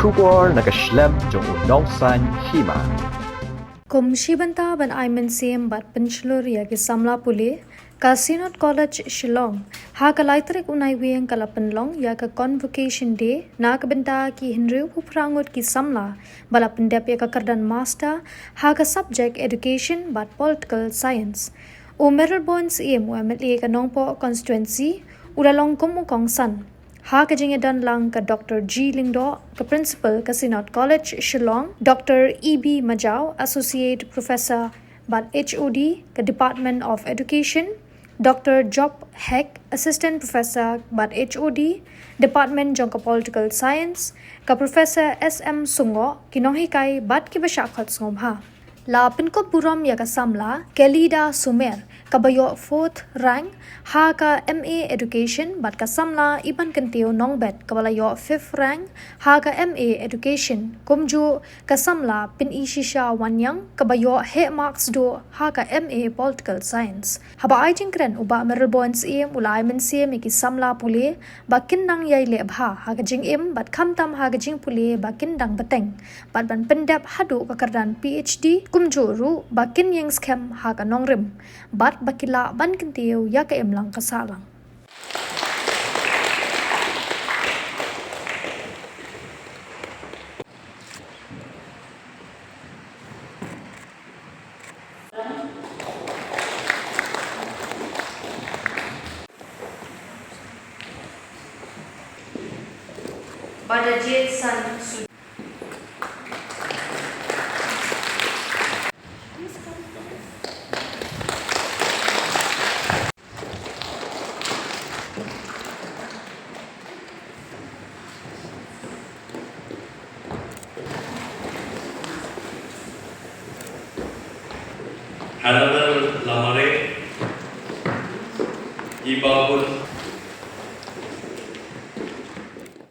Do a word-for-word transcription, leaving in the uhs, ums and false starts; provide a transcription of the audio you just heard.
Khubor na ka shlem jong u nongsan hima. Kum shi bynta ban ai mynsiem bad pynshlur ïa ki samla pule, ka Synod College Shillong ha ka lai tarik u Naiwieng ka la pynlong ïa ka Convocation Day na ka bynta ki hynriewphew phra ngut ki samla ba la pyndep ïa ka kyrdan Master ha ka subject Education bad Political Science. U Mayralborn Syiem, u M L A ka Nongpoh Constituency, u la long kum u kongsan ha ka jingïadon lang ka Doctor G Lyngdoh, ka Principal ka Synod College Shillong, Doctor E B Majaw, Associate Professor bad H O D ka Department of Education, Doctor Job Heck, Assistant Professor bad H O D, Department jong ka Political Science, ka Professor S M Sungoh, ki nonghikai bad kiba shah khot sngewbha. La pynkup burom ïa ka samla Kelida Sumer, kaba ïoh fourth rank ha ka M A Education, bad ka samla Ibankyntiew Nongbet, kaba la ïoh fifth rank ha ka M A Education. Kumjuh ka samla Pyni Shisha Wanniang, kaba ïoh heh marks duh ha ka M A Political Science. Haba ai jingkren, u Bah Mayralborn Syiem u la ai mynsiem ïa ki samla pule ba kin nang ïai leh bha ha ka jingim bad khamtam ha ka jingpule ba kin dang bteng, bad ban pyndep haduh ka kyrdan P H D, kumjuh ruh ba kin ïeng skhem ha ka nongrim bad ba ki lah ban kyntiew ïa ka imlang ka sahlang. Bada jied san su- Hannibal Lamare, Ibabun.